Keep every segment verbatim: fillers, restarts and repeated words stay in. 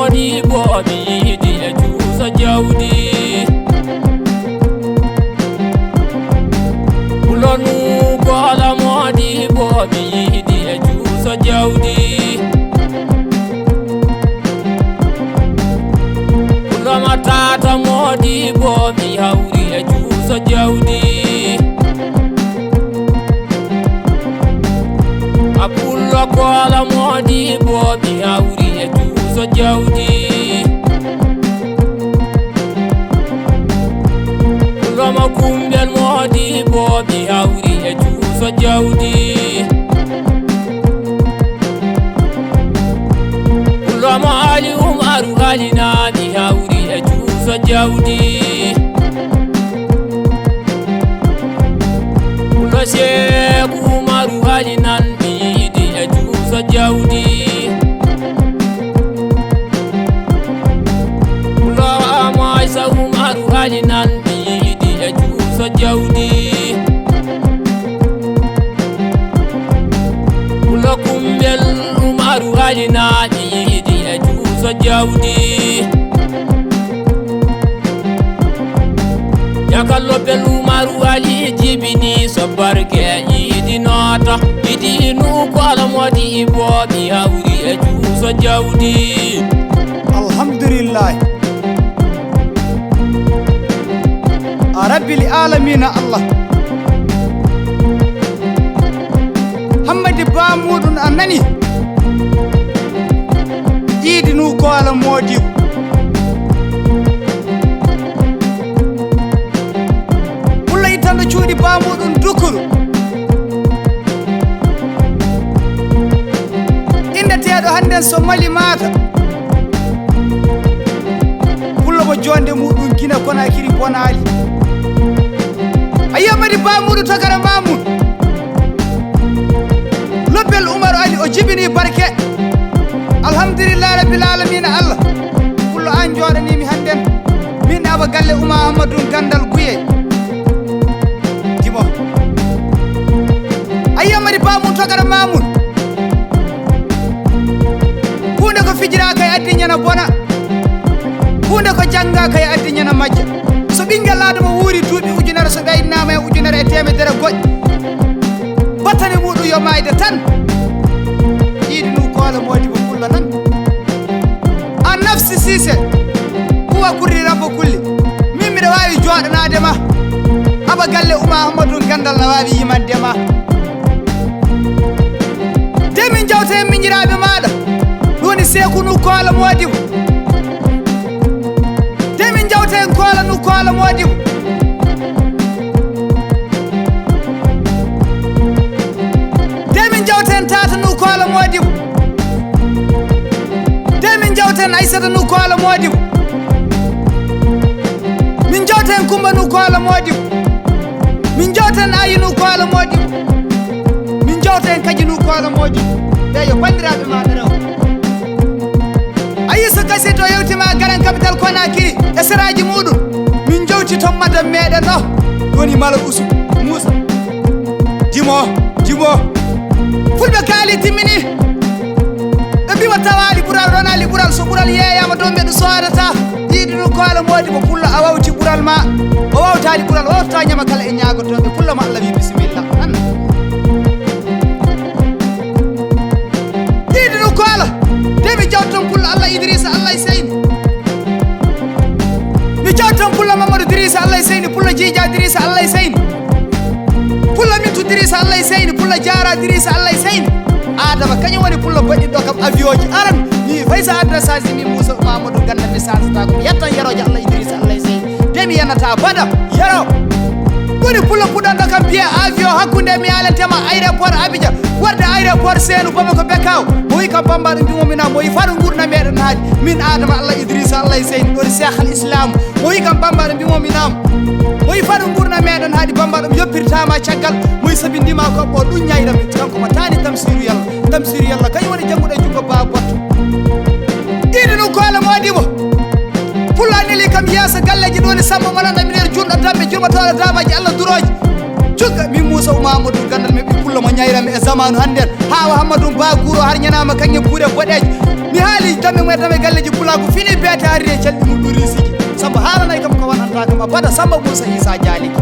Moodibo mi yiidi e cuuso jawdi. Pulonu Koola Moodibo mi yiidi e cuuso jawdi. Pulo Mattaata Moodibo mi hawri e cuuso jawdi. A Pullo Koola Moodibo mi hawri e cuuso jawdi. Pullo Makumbel Moodibo mi hawri e cuuso jawdi. Pullo Maali Umaru Alina mi hawri e cuuso jawdi. Pullo Seeku Umaru Alinan mi yiidi e cuuso jawdi. Pullo Amaisa Umaru Alinan mi yiidi e cuuso jawdi. Pullo Kumbel Umaru Alina mi yiidi e cuuso jawdi. Jakallo Bello Umaru Ali jibini so barke yiidi noota. Yiidi nu Koola Moodibo mi hawri e cuuso jawdi. Alhamdulillahi. A Rabbil Alamina Allah. Hammadi Ba muɗum a nani? Yiidi nu Koola Moodibo. Pullo ittanɗo cuuɗi ba muɗum dukuru. Inneteeɗo hannden so Mali maata. Pullo mo joonde muɗum Gine Konakiri bonaali. A yiya Madi Ba muɗum tagara Mamun. Lobbel Umaru Ali o jibini barke. Alhamdulillahi Rabbil Alamina Allah. Pullo an jooɗaniimi hannden. Min Aba Galle Uma Ahmadu Gandal Guye. Dimo. A yiya Madi Ba mun tagara Mamun. Huunde ko fijiraaka e addinya na bona. Huunde ko janngaaka e addinya na majja. So ɓinngel aadama wuuri duuɓi ujunere, so ɓeydanaama e ujunere e teemedere goƴƴe, battane muɗum yo maayde tan. Yiidi nu Koola Moodibo Pullo nan. An nafsi Siise, huwa kurri rabbo kulli. Min miɗo waawi jooɗanaade ma. Aba Galle Uma Ahmadu Gandal na waawi yimande ma. De min jawta en miñiraaɓe maaɗa. Ɗum woni Seeku nu Koola Moodibo. De min jawta en Koola nu Koola Moodibo. De min jawta en Taata nu Koola Moodibo. De min jawta en Aysata nu Koola Moodibo. Min jawta en Kumba nu Koola Moodibo. Min jawta en Ayi nu Koola Moodibo. Min jawta en Kaji nu Koola Moodibo. Ɓe yo banndiraaɓe maaɗa rew. A yii so gasii to yewti ma Garan Capital Konakiri e seraaji muɗum. Min jawti toon madam meɗen ɗo. Ɗum woni Mala Usu Muusa. Dimo, dimo. Fulɓe kaali timmini. Ɓe mbiwa tawaali ɓural, ronaali ɓural. So ɓural yeeyaama ɗo mbeɗu soodata. Yiidi nu Koola Moodibo Pullo a wawti ɓural ma. O wawtaali ɓural, o wawta ñama kala e ñaagotooɓe. Pullo ma Allah wi bisimilla. Nan. Yiidi nu Koola. De mi jawtan Pullo Allah Idrissa Allah e Seyni. Mi jawtan Pullo Mamadou Idrissa Allah e Seyni. Pullo Jiija Idrissa Allah e Seyni. Pullo Mintu Idrissa Allah e Seyni. Pullo Jaara Idrissa Allah e Seyni. Adama kañum woni Pullo baɗɗiɗo kam avion ji aran. Mi fay sa adda saasi min Moussa Mamadou Ganda mi saasata ko mi yettan Yeroojo Allah Idrissa Allah e Seyni. De mi yanata bada Yero. Woni Pullo puɗɗanɗo kam piye avion hakkunde mi alantema aéroport Abidjan warde aéroport Seenu Bamako Bekkaw. Mo wi kam Bamba ɗum mbimo mina mo wi faɗo ngurna meɗen haadi. Min Adama Allah Idrissa Allah e Seyni ɗo Cheikh al Islam. Mo wi kam Bamba ɗum mbimo minam. Mo wi faɗo ngurna meɗen haadi Bamba ɗum yoppirtama caggal. Mo wi sabi ndima ko o ɗum ñayra min kanko mo taani Tamsiru Yalla. Tamsiru Yalla kañum woni jannguɗo e junngo Baba Botto. Yiide nu Koola Moodibo. Pullo neli kam yeeso galleeji ɗo ni Sambo Malanda mi nder junɗo damɓe jurmotooɗo daamaji Allah durooji. Jugga min Moussa Oumar Amadou Gandal men ɓi Pullo Mo ñayram e zamanu hannden, haa o Hammadou Ba Guuro har ñanaama kaŋŋe buure boɗeeje. Mi haali tammi mo e tammi galleeji pulaaku fini beete hariri e calɗi mum ɗum riisiji. Samba haalanay kam ko wonanta kam abada. Samba Moussa Issa Dialiki.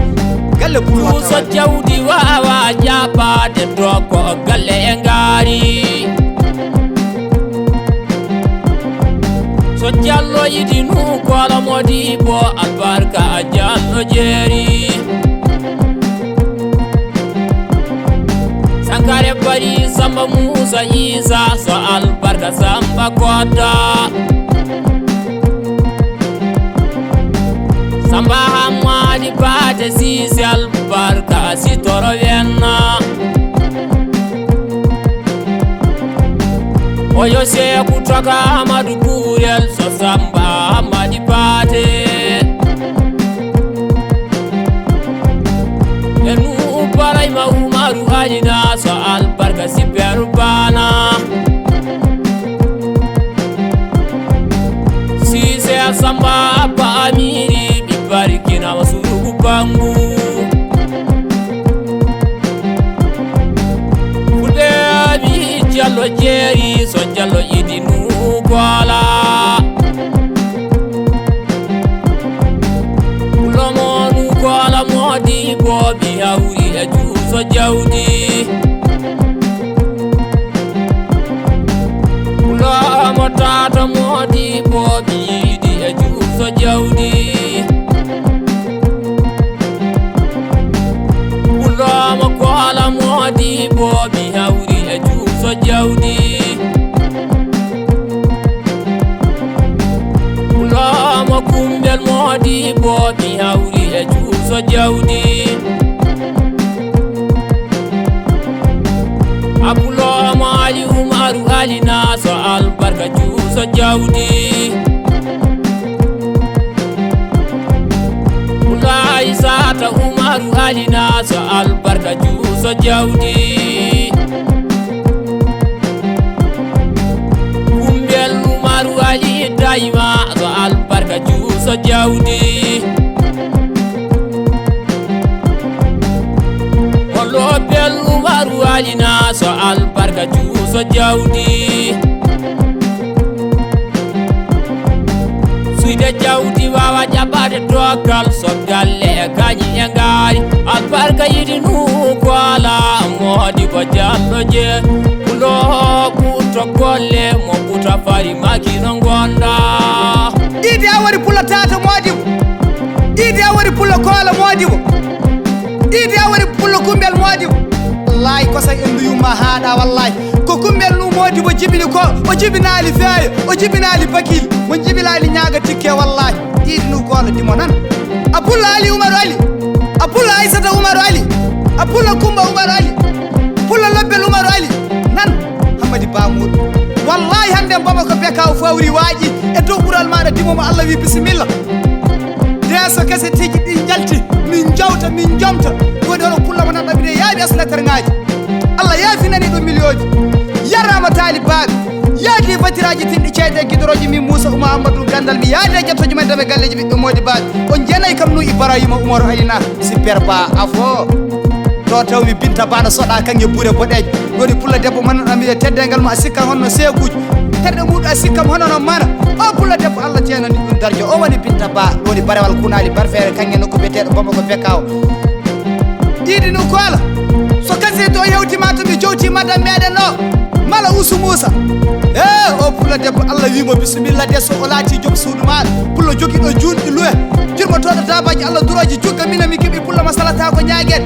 Galle pulaaku. Duuso jawdi waawa jaɓaade to ko galle e ngaari. So Jallo yiɗi nu kolo Modibo albarka Jallo jeeri. Sankare bari Samba Moussa Issa so albarka Samba Kodda. Samba Hammadi Bate Sisi albarka Sitoro Wenna. Oyo Seeku Toka Amadu Kuurel so Samba Amadi Paate. E Nuhu Barayma Umaru Alina so albarka Sipeeru Baana. Siise Samba Abba Amiri ɓi barikina ma surugu bangu. Fulɓe wi Jallo jeeri so Jallo yiɗi nu koola. Lomo nu koola Modibo mi hawri e juuso jawdi. Lomo tata Modibo mi yiɗi e juuso jawdi. Pullo mo koola Modibo mi hawri e juuso jawdi. Pullo mo kumbel Modibo mi hawri e juuso jawdi. A pullo mo Ali Umaru Ali na so albarka juuso jawdi. Pullo Aysata Umaru Ali na so albarka juuso jawdi. Kumbel Umaru Ali Dayma so albarka juuso jawdi. Pullo Bel Umaru Ali na so albarka juuso jawdi. Suyde jawdi waawa jaɓaade dokkal so galle e kañi e ngaari. Albarka yiɗi nu koola Modibo Jallo je. Pullo ɓuto golle mo ɓuta fari maki no ngonda. Iidi a wari pullo tata Modibo. Iidi a wari pullo koola Modibo. Iidi a wari pullo kumbel Modibo. Wallahi ko sa endu yumma haaɗa wallahi. Ko kumbel nu Modibo jibini ko, o jibinaali feeyo, o jibinaali bakil, mo jibilaali ñaaga tikke wallahi. Iidi nu koola dimo nan. A pullo Ali Umaru Ali. A pullo Aysata Umaru Ali. A pullo Kumba Umaru Ali. Pullo Lobbel Umaru Ali. Nan Hammadi Bamuɗo. Wallahi hannde Bamako Bekaw fawri waaƴi e dow ɓural maɗa dimo mo Allah wi bisimilla. Nde so kasetiji ɗi njalti, min jawta, min jomta. Woni hono pullo mo nanɗa mbiɗe yaaɓi asla terŋaaji. Allah yaafinani ɗum miliyooji. Yarama taalibaɓe. Yaadi batiraji tinɗi ceede gidoroji min Moussa Oumar Amadou Gandal mi yaadi e jettoji men dame galleji ɓiɓɓe Modibaɓe. On jenay kam nu Ibrahima Oumar Alina Super Ba Afo. To tawmi Binta Ba no soɗa kanŋe buure boɗeeje. Woni pullo debbo man ami e teddengal mo a sikka honno seekuji. Terɗe muɗum a sikkam hono no mana. O pullo debbo Allah teenani ɗum darjo. O woni Binta Ba, woni barewal kunaali barfeere kanŋe nokku biyeteeɗo Bamako Bekaw. Iidi nu koola. So kasee to yewti ma to mi jowti madam meɗen o. Mala Usu Muusa. E o pullo debbo Allah wimo bisimilla de so o laati joom suudu maɗa. Pullo jogiɗo juunɗi luwe. Jurmotooɗo dabaji Allah durooji jugga mina mi keɓi pullo ma salata ko ñaagen.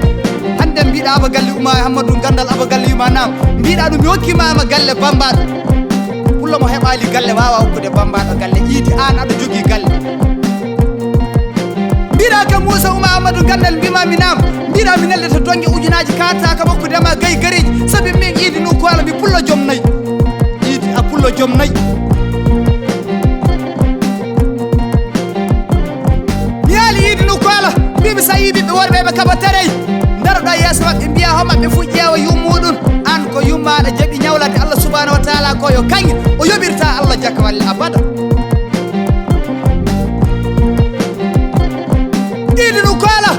Hannde mbiɗa aba galle Uma Hammadu Gandal aba galle yuma nam. Mbiɗa ɗum mi hokkima ama galle bambaɗo. Pullo mo heɓali galle wawa hokkude bambaɗo galle iidi an aɗa jogii galle. Mbiɗa ka Moussa Oumar Amadou Gandal mbima mi nam. Mbiɗa mi nelde to donge ujunaji katta ka hokkudema gay gareji sabi min iidi nu koala mi pullo joom nayi. Iidi a pullo joom nayi. Mi yaali iidi nu koala mbimi sa yi ɓiɓɓe worɓe ɓe kaɓa tarey. Daroɗa yeeso maɓɓe mbiya ho maɓɓe fu ƴeewa yummuɗum. An ko yummaɗa jaɓi ñawlade Allah subhanahu wa taala ko yo kaŋŋe o yoɓirta Allah jakka walle abada. Iidi nu koala.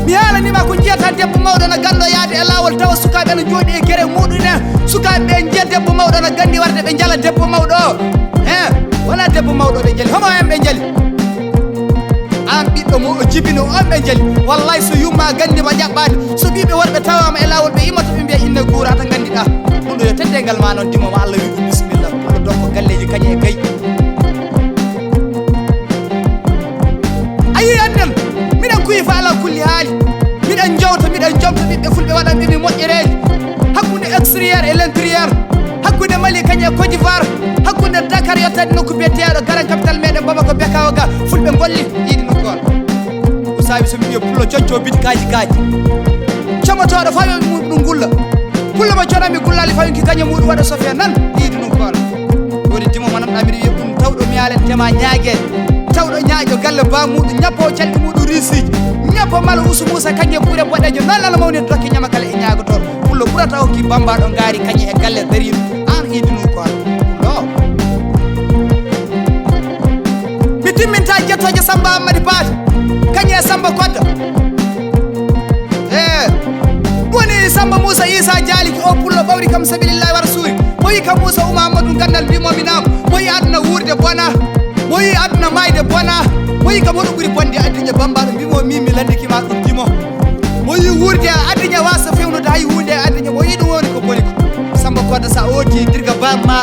Mi haalanima ko jiyata debbo mawɗo na ganndo yaade e law. Tawa sukaaɓe no jooɗi e gere muɗum en. Sukaaɓe ɓe njiya debbo mawɗo no gandi warde, ɓe njala debbo mawɗo o. He, wona debbo mawɗo ɓe njali. Homo en ɓe njali? An ɓiɗɗo mo o jibino on ɓe njali. Wallahi so yumma gandi ma ƴaɓɓaade. So ɓiɓɓe worɓe tawama e laawol ɓe immoto ɓe mbiya inne guura tan gandiɗa. Ɗum ɗo yo teddengal ma noon dimo ma Allah wi ɗum bisimilla. Ɗum ɗo donc galleji kañe e gay. A yii anndal, miɗen kuyi fa ala kulli haali. Miɗen jowta, miɗen jomta ɓiɓɓe fulɓe waɗanɓe mi moƴƴereeji. Hakkunde extérieur e l'intérieur. Hakkunde Mali kañum e Côte d'Ivoire. Hakkunde Dakar yottade nokku biyeteeɗo Garan capital meɗen Bamako Bekawo ga. Fulɓe ngolli yiɗi nokku on. Ɗum saabi so mi wiyo pullo conco bitikaaji gaaji. Comotooɗo fawi muɗum gulla. Pullo mo conami gullali fawi ki kañum muɗum waɗa Sofia nan yiɗi nokku on. Woni dimo mo nanɗa miɗo wiya ɗum tawɗo mi haalantema ñaageede. Tawɗo ñaaƴo galle ba muɗum, ñappo calɗi muɗum riisiiji. Ñappo mala usu Muusa kañum e buure boɗeejo. Noon lala mawni dokke ñama kala e ñaagotoɗo. Pullo ɓurata o ki bambaɗo ngaari kañum e galle dariiɗo. An idinu ko an. Pullo. Mi timminta jettooje Samba Ammadi Paate. Kañum e Samba Kodda. Eh, woni Samba Moussa Issa Dialiki o pullo ɓawri kam sabilillahi wa rasuli. Mo yi kam Moussa Ouma Amadou Gandal mbimo mi nam. Mo yi aduna wuurde bona. Mo yi aduna mayde bona. Mo yi kam hono ɓuri bonde addiñe bambaɗo mbimo min mi landiki ma ɗum dimo. Mo yi wuurde addiñe wasa fewnude hay hunde e addiñe. Mo yi ɗum woni ko boni ko. Samba Kodda sa oti dirga bam ma.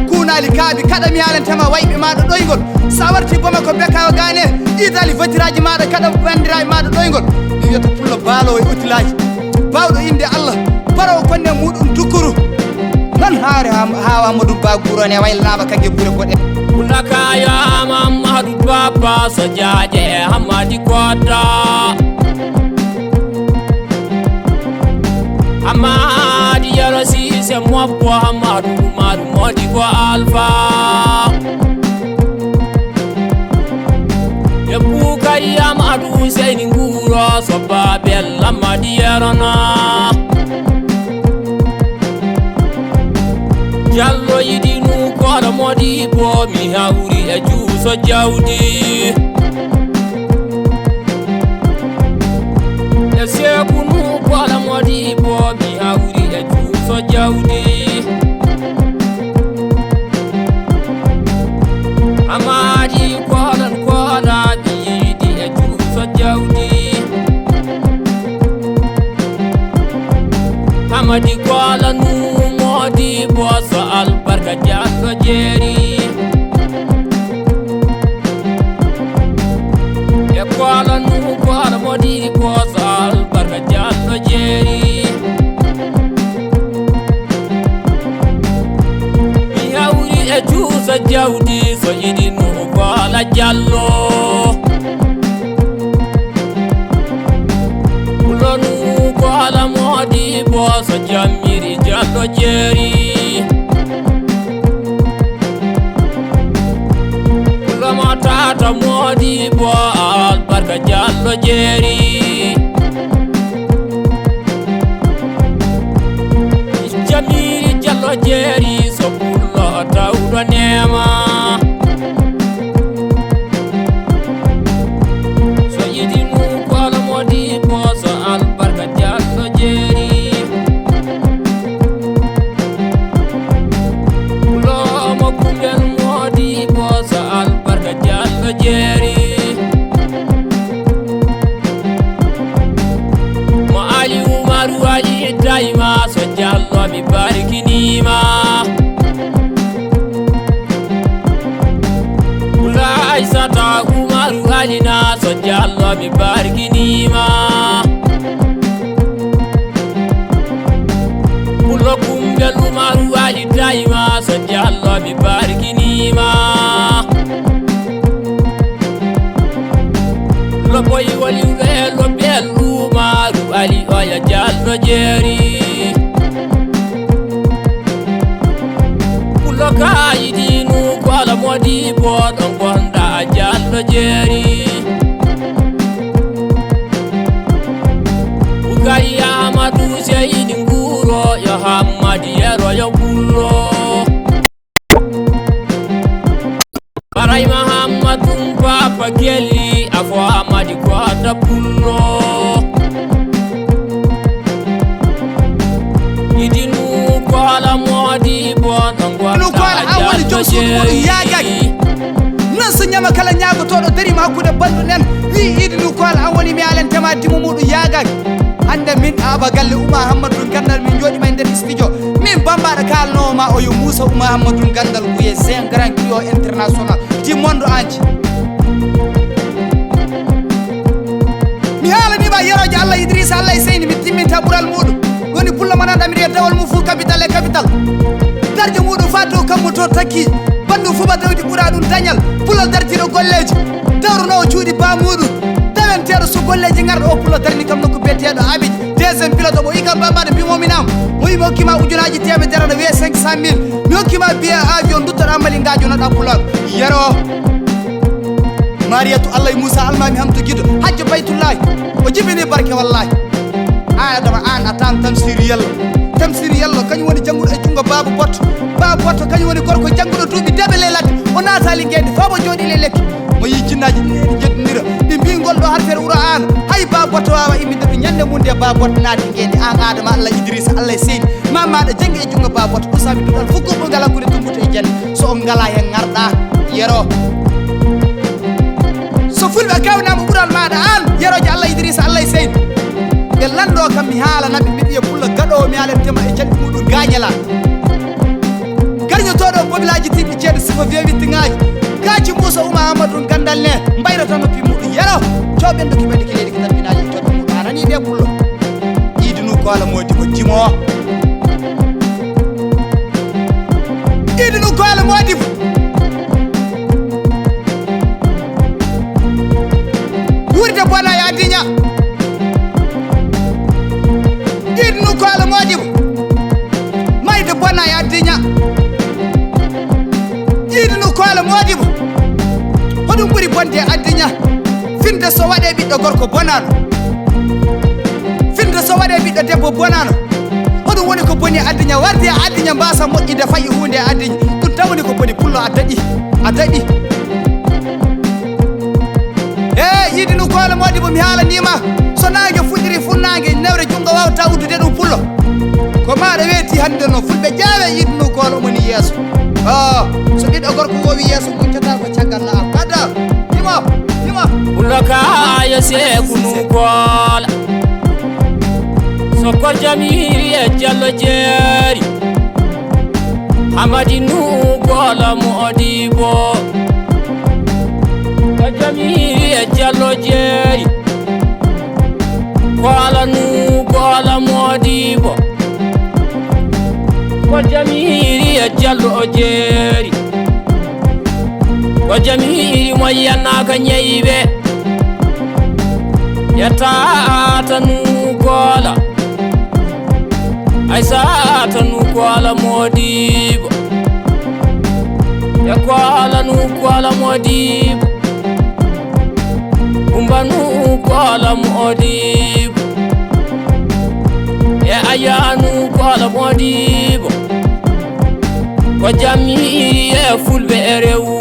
Kunali kaaɓi kaɗa mi haalantema wayɓe maɗa ɗoygol. Sa warti boma ko bekawa gane. Itali votiraji maɗa kaɗa bandiraɓe maɗa ɗoygol. Mi wiyata pullo baalowo e otilaaji. Baawɗo innde Allah, barowo konne muɗum dukkuru. Non haare haa, haa Amadou Ba Gurone waylanaama kaŋŋe bure boɗe. Ɓulakaya Mamadou Baba Sojaaje Hammadi Kodda. Hammadi Yero Siise Moppo Hammadu Umaru Modibo Alfa. E Bukari Amadu Useyni Nguuro so Babel Amadi Yerona. Jallo yiɗi nu koɗo Modibo mi hawri e juuso jawdi. E Seeku nu koɗo Modibo mi hawri e juuso jawdi. Amadi koɗon koɗa mi yiɗi e juuso jawdi. Amadi koɗa nu Modibo so albarka jallo jeeri. E koɗa nu koɗa Modibo so albarka jallo jeeri. Mi hawri e juuso jawdi so yiɗi nu kola jallo. Pulo nu kola Modibo so jammiri jallo jeeri. Pulo mo tata Modibo albarka jallo jeeri. Jamiri jallo jeeri so pullo tawɗo neema. So yiɗi nu kola Modibo so albarka jallo jeeri. Pullo mo kumbel Modibo so albarka jallo jeeri. Mo Ali Umaru Ali Ibrahima so jallo mi barkinima. Pullo Aysata Umaru Ali na so jallo mi barkinima. Pullo kumbel Umaru Ali Ibrahima so jallo mi barkinima. Loboyi wali welo bel Umaru Ali oya jallo jeeri. Pullo kayidi nu kola Modibo ɗon gonda jallo jeeri. Bukari Amadu Seyni Nguuro yo Hammadi Yero yo Pullo. Baray Mahammadun Papa Kelli afo Amadi Kodda Pullo. Suudu muɗum yaagaaki. Non so ñama kala ñaagotooɗo dariima hakkunde banndum en, wii Iidi Nuur Koala, an woni mi haalantema dimo muɗum yaagaaki. Hannde min Aaba Galle Oumar Hammadou Gandal, min njooɗiima e nder studio. Min bammbaaɗo kaalanoowo ma o yo Moussa Oumar Hammadou Gandal, qui est un grand griot international du monde entier. Mi haalanii ma Yeroojo Allah Idrissa Allah e Seyni, mi timminta ɓural muɗum. Woni pullo mo nanɗa mi wiya dawol mum fof capital e capital. Darjo muɗum faa dow kammu to takki. Banndum fuba dawdi ɓura ɗum dañal. Pullo dartiiɗo golleeji. Dawrunoowo cuuɗi baa muɗum. Dawenteeɗo so golleeji ngarɗo o pullo darni kam nokku biyeteeɗo Abidjan. Deuxième pilote omo ikam bambaɗo mbimo mi nam. O wi mi hokki ma ujunaaji teemedere aɗa wiya cinq cent mille. Mi hokki ma billet avion duttoɗa Mali ngaajonoɗa pullo. Yero. Mariyatu Allah e Moussa Almaami Hamdu Gido, Hajjo Baytullahi, o jibini barke wallahi. An Adama an a tan Tamsir Yello. Tamsir Yello kañum woni jannguɗo e junngo Baaba Botto. Baaba Botto kañum woni gorko jannguɗo duuɓi deɓe ley ladde. O naataali ngeendi faa mo jooɗi ley lekki. Mo yii jinnaaji ɗiɗi eɗi njeddondira. Ɗi mbii ngol ɗo harfere wuro an. Hay Baaba Botto waawa imminde ɗum ñannde mum nde Baaba Botto naati ngeendi. An Adama Allah Idrissa Allah e Seydi. Ma maaɗa janngi e junngo Baaba Botto. Ɗum saabi duɗal fof ko ngal hakkunde Tumbudi e Jenne. So on ngalaa heen ŋarɗaa, Yero. So fulɓe kawnaama ɓural maaɗa aan, Yeroojo Allah Idrissa Allah e Seydi. Ɓe lanndoo kam mi haalana ɓe, mbiɗa wiya pullo gaɗoowo mi haalantema e jaɓi muɗum gaañalaa. Garñotooɗo bobilaaji tiiɗɗi ceeɗu sifa wewittiŋaaji. Kaaci Muusa Uma Amadou Ganndal ne mbayra tan noppi muɗum Yero. Cooɓen ɗo kiɓe ɗo kileeɗi ko tampinaaji e cooɓe muɗum a nanii ɗe pullo. Iidi Nuur Koala Moodi ko jimo. Iidi Nuur Koala Moodi. Wuurde bona e addiña. Iidi Nuur Koala Moodi. Mayde bona e addiña. Iidi Nuur Koala Moodi. Hoɗum ɓuri bonde e addiña. Finde so waɗe ɓiɗɗo gorko bonaano. Finde so waɗe ɓiɗɗo debbo bonaano. Hoɗum woni ko boni e addiña? Warde e addiña mbaasa moƴƴinde fayi huunde e addiña. Ɗum tan woni ko boni pullo a daɗi. A daɗi. E Iidi Nuur Koala Moodi mo mi haalanii ma. So naange fuɗɗiri funnaange newre junngo waawata uddude ɗum pullo. Ko maaɗa weeti hannde no fulɓe ƴaawe Iidi Nuur Koala omoni yeeso. Oh, so ɓiɗɗo gorko wowi yeeso muccata ko caggal na abada. Dimo, dimo. Pullo ka yo seeku Nuur Koala. So kor jamiiri e jallo jeeri. Hamadi Nuur Koala Moodibo. Kor jamiiri e jallo jeeri. Koala Nuur Koala Moodibo. Ko jamiiri e jallo o jeeri. Ko jamiiri mo yiyannaa ka ñeyɓe. Yettaata Nuur Koala. Aysata Nuur Koala Moodibo. E Koala Nuur Koala Moodibo. Kumbanu Koala Moodibo. E Ayanu Koala Moodibo. Ko jamiiri e fulɓe e rewu.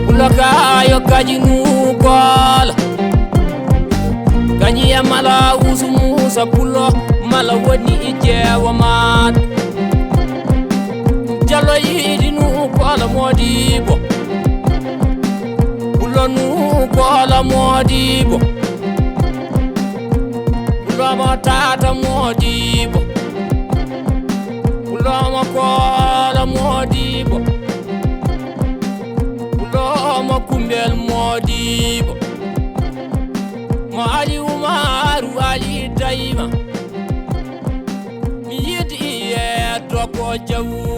Pullo ka yo kaji Nuur Koala. Kañi e mala usu Muusa pullo mala woni e jeewa maat. Jallo Iidi Nuur Koala Moodibo. Pullo Nuur Koala Moodibo. Pullo mo Tata Moodibo. Pullo mo Koala Moodibo. Pullo mo Kumbel Moodibo. Mo Ali Umaru Ali Dayma. Mi yiɗi e doko jawu.